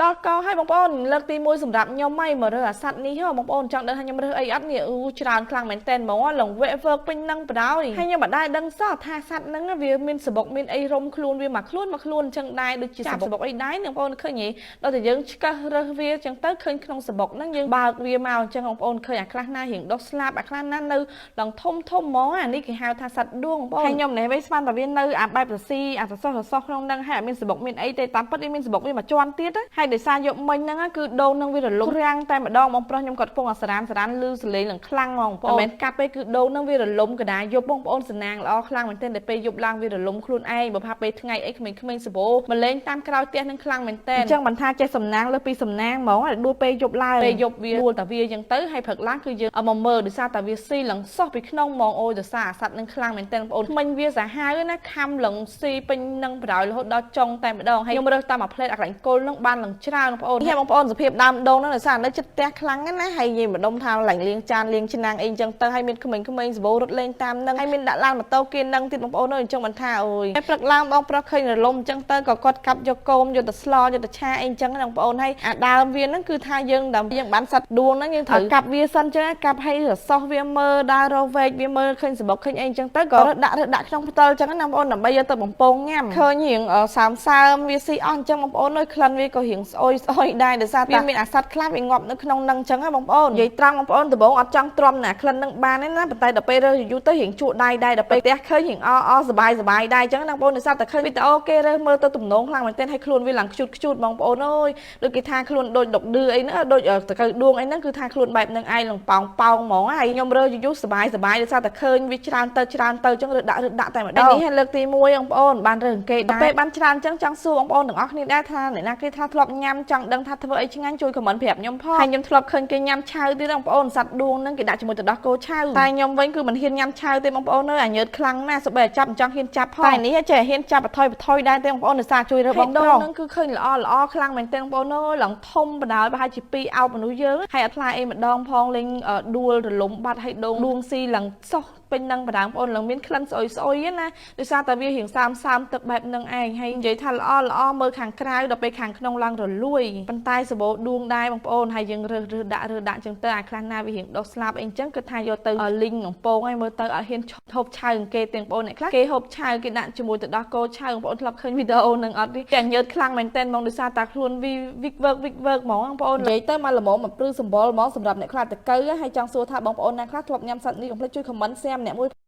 ដល់កឲ្យបងប្អូនលើកទី1សម្រាប់ខ្ញុំហើយមករើសអាសត្វនេះហ៎បងប្អូនចង់ដឹងថាខ្ញុំរើសអីអត់នេះអឺច្រើនខ្លាំងមែនតើហ្មងលងវែកវើកពេញនឹងបដ ாய் ហើយខ្ញុំមិនដែរដឹងសោះថាសត្វហ្នឹងវាមានសបុកមានអីរុំខ្លួនវាមកខ្លួនមកខ្លួនអញ្ចឹងដែរដូចជាសបុកអីដែរបងប្អូនឃើញទេដល់តែយើងឆ្កឹះរើសវាអញ្ចឹងទៅឃើញក្នុងសបុកហ្នឹងយើងបើកវាមកអញ្ចឹងបងប្អូនឃើញអាខ្លះណារៀងដុះស្លាប់អាខ្លះណានៅឡើងធំធំហ្មងអានេះគេហៅថាសត្វដួងបងប្អូនហើយខ្ញុំនេះវិញស្មានតែវានៅអាបែបសស៊ីអាសសោះសសោះក្នុងហ្នឹងហើយអត់មានសបុកមានអីទេតាមពិតវាមានសបុកវាមួយជាន់ទៀតណាហើយដោយសារយកមិញហ្នឹងគឺដូងហ្នឹងវារលំរាំងតែម្ដងបងប្រុសខ្ញុំគាត់កំពុងអាសរានសរានលឺសលេងនឹងខ្លាំងហ្មងបងប្អូនមិនមែនកាប់ទេគឺដូងហ្នឹងវារលំកដាយប់បងប្អូនសំណាងល្អខ្លាំងមែនទែនតែពេលយប់ឡើងវារលំខ្លួនឯងបើថាពេលថ្ងៃអីក្មេងៗសបោមកលេងតាមក្រោយផ្ទះនឹងខ្លាំងមែនទែនអញ្ចឹងមិនថាចេះសំណាងលើពីសំណាងហ្មងដួលពេលយប់ឡើងពេលយប់វាដួលតាវាអញ្ចឹងទៅហើយព្រឹកឡើងគឺយើងមកមើលដោយសារតាវាស៊ីឡើងសោះពីក្នុងហ្មងអូយដោយសារអាសត្វនឹងខ្លាំងមែនទែនបងប្អូនមិញវាសាហាវណាខំឡើងស៊ីពេញនឹងបដ ாய் រហូតដល់ចុងតែម្ដងហើយខ្ញុំរើសតាមមួយផ្លេតអាកន្លែងគល់នឹងបានឡើងច្រើនបងប្អូននេះបងប្អូនសភាពដើមដូងហ្នឹងដោយសារនៅចិត្តផ្ទះខ្លាំងណាស់ហើយនិយាយម្ដុំថាឡើងលាងចានលាងឆ្នាំងអីអញ្ចឹងទៅហើយមានក្មេងៗសបោរត់លេងតាមនឹងហើយមានដាក់ឡានម៉ូតូគេនឹងទៀតបងប្អូនអើយអញ្ចឹងមិនថាអូយហើយព្រឹកឡើងបងប្រុសឃើញរលំអញ្ចឹងទៅក៏គាត់កាប់យកគោមយកទៅស្លយកទៅឆាអីអញ្ចឹងណាបងប្អូនហើយអាដើមវាហ្នឹងគឺថាយើងដើម្បីយើងបានសត្វដួងហ្នឹងយើងត្រូវកាប់វាសិនអញ្ចឹងកាប់ឲ្យរសោះវាមើលដើររវែកវាមើលឃើញសបុកឃើញអីអញ្ចឹងទៅក៏ដាក់រើសដាក់ក្នុងផ្តិលអញ្ចឹងណាបងប្អូនដើម្បីយកទៅបំពងញ៉ាំឃើញរៀងសើមសើមវាស៊ីអស់អញ្ចឹងបងប្អូនអើយក្លិនវាក៏រៀងស្អុយស្អុយដែរដោយសារវាមានអាសត្វខ្លះវាងាប់នៅក្នុងនឹងអញ្ចឹងណាបងប្អូននិយាយត្រង់បងប្អូនដំបូងអត់ចង់ទ្រាំណាក្លិននឹងបានទេណាប៉ុន្តែដល់ពេលរើសយូរទៅរៀងជក់ដៃដែរដល់ពេលផ្ទះឃើញរៀងអអសបាយសបាយដែរអញ្ចឹងណាបងប្អូនដោយសារតែឃើញវីដេអូគេរើសមើលទៅទំនងខ្លាំងមែនទែនឲ្យខ្លួនវាឡើងខ្ជូតខ្ជូតបងប្អូនអើយដូចគេថាខ្លួនដូចដុកឌឺអីហ្នឹងដូចតកៅដួងអីហ្នឹងគឺថាខ្លួនបែបហ្នឹងឯងឡើងប៉ោងប៉ោងហ្មងហើយខ្ញុំរើសយូរសបាយសបាយដោយសារតែឃើញវាច្រើនទៅច្រើនទៅអញ្ចឹងរើសដាក់រើសដាក់តែម្ដងនេះហើយលើកទី1បងប្អូនបានរើសអង្គេដែរពេលបានច្រើនអញ្ចឹងចង់សួរបងប្អូនទាំងអស់គ្នាដែរថាអ្នកណាគេថាធ្លាប់ញ៉ាំចង់ដឹងថាធ្វើអីឆ្ងាញ់ជួយ comment ប្រាប់ខ្ញុំផងហើយខ្ញុំធ្លាប់ឃើញគេញ៉ាំឆៅទៀតបងប្អូនសត្វដួងហ្នឹងគេដាក់ជាមួយទឹកដោះគោឆៅតែខ្ញុំវិញគឺមិនហ៊ានញ៉ាំឆៅទេបងប្អូនអើយអាញើតខ្លាំងណាស់សូម្បីតែចាប់មិនចង់ហ៊ានចាប់ផងតែនេះចេះហ៊ានចាប់បថយបថយដែរទេបងប្អូនដោយសារជួយរើសបងប្រុសហ្នឹងគឺឃើញល្អល្អខ្លាំងមែនទែនបងប្អូនអើយឡើងធំបណ្ដោយប្រហែលជា2អោបមនុស្សយើងហើយអត់ថ្លៃអីម្ដងផងលេងដួលរលំបាត់ហើយដងដួងស៊ីឡើងសោះពេញនឹងបដាងបងប្អូនឡើងមានក្លិនស្អុយស្អុយណាដោយសារតែវារៀងសើមសើមទឹកបែបនឹងឯងហើយនិយាយថាល្អល្អមើលខាងក្រៅដល់ពេលខាងក្នុងឡើងរលួយប៉ុន្តែសបោដួងដែរបងប្អូនហើយយើងរើសរើសដាក់រើសដាក់ចឹងទៅអាខ្លះណាវារៀងដុះស្លាប់អីចឹងគឺថាយកទៅលីងកំពងហើយមើលទៅអត់ហ៊ានហូបឆៅគេទាំងបងប្អូនអ្នកខ្លះគេហូបឆៅគេដាក់ជាមួយទឹកដោះគោឆៅបងប្អូនធ្លាប់ឃើញវីដេអូនឹងអត់ទេតែញើតខ្លាំងមែនតើហ្មងដោយសារតាខ្លួនវីវិកវើកវិកវើកហ្មងបងប្អូននិយាយទៅមកល្មមមកព្រឺសម្បុរហ្មងសម្រាប់អ្នកខ្លះតកៅហើយចង់សួរថាបងប្អូនណាខ្លះធ្លាប់ញ៉ាំសត្វនេះកុំភ្លេចជួយ comment សែមអ្នកមួយ។